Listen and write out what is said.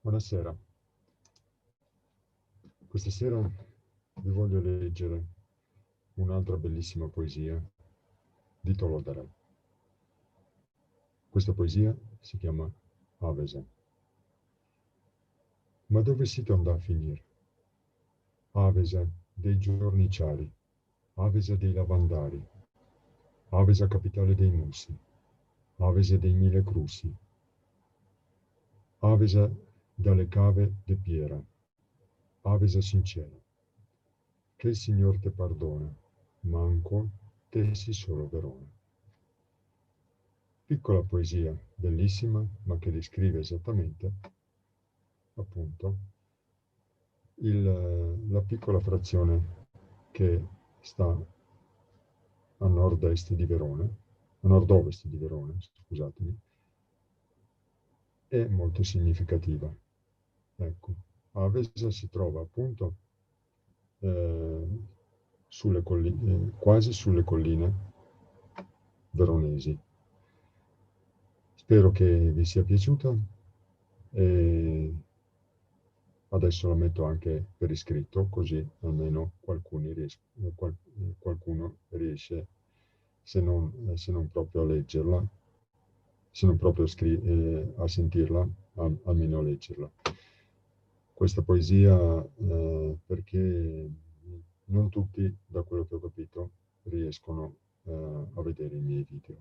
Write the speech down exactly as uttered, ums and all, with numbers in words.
Buonasera. Questa sera vi voglio leggere un'altra bellissima poesia di Tolò Darè. Questa poesia si chiama Avesa. Ma dove sito andà a finir? Avesa dei giorni ciari, Avesa dei lavandari, Avesa capitale dei musi, Avesa dei mile crusi, Avesa da le cave de piera, Avesa sincera. Che el Signor te pardona, ma ancor te si solo Verona. Piccola poesia, bellissima, ma che descrive esattamente, appunto, il, la piccola frazione che sta a nord-est di Verona, a nord-ovest di Verona, scusatemi, è molto significativa. Ecco, Avesa si trova appunto, eh, sulle colli-, eh, quasi sulle colline veronesi. Spero che vi sia piaciuta e adesso la metto anche per iscritto, così almeno qualcuno ries-, eh, qual-, eh, qualcuno riesce, se non, eh, se non proprio a leggerla, se non proprio scri-, eh, a sentirla, a-, almeno a leggerla. Questa poesia, eh, perché non tutti, da quello che ho capito, riescono, eh, a vedere i miei video.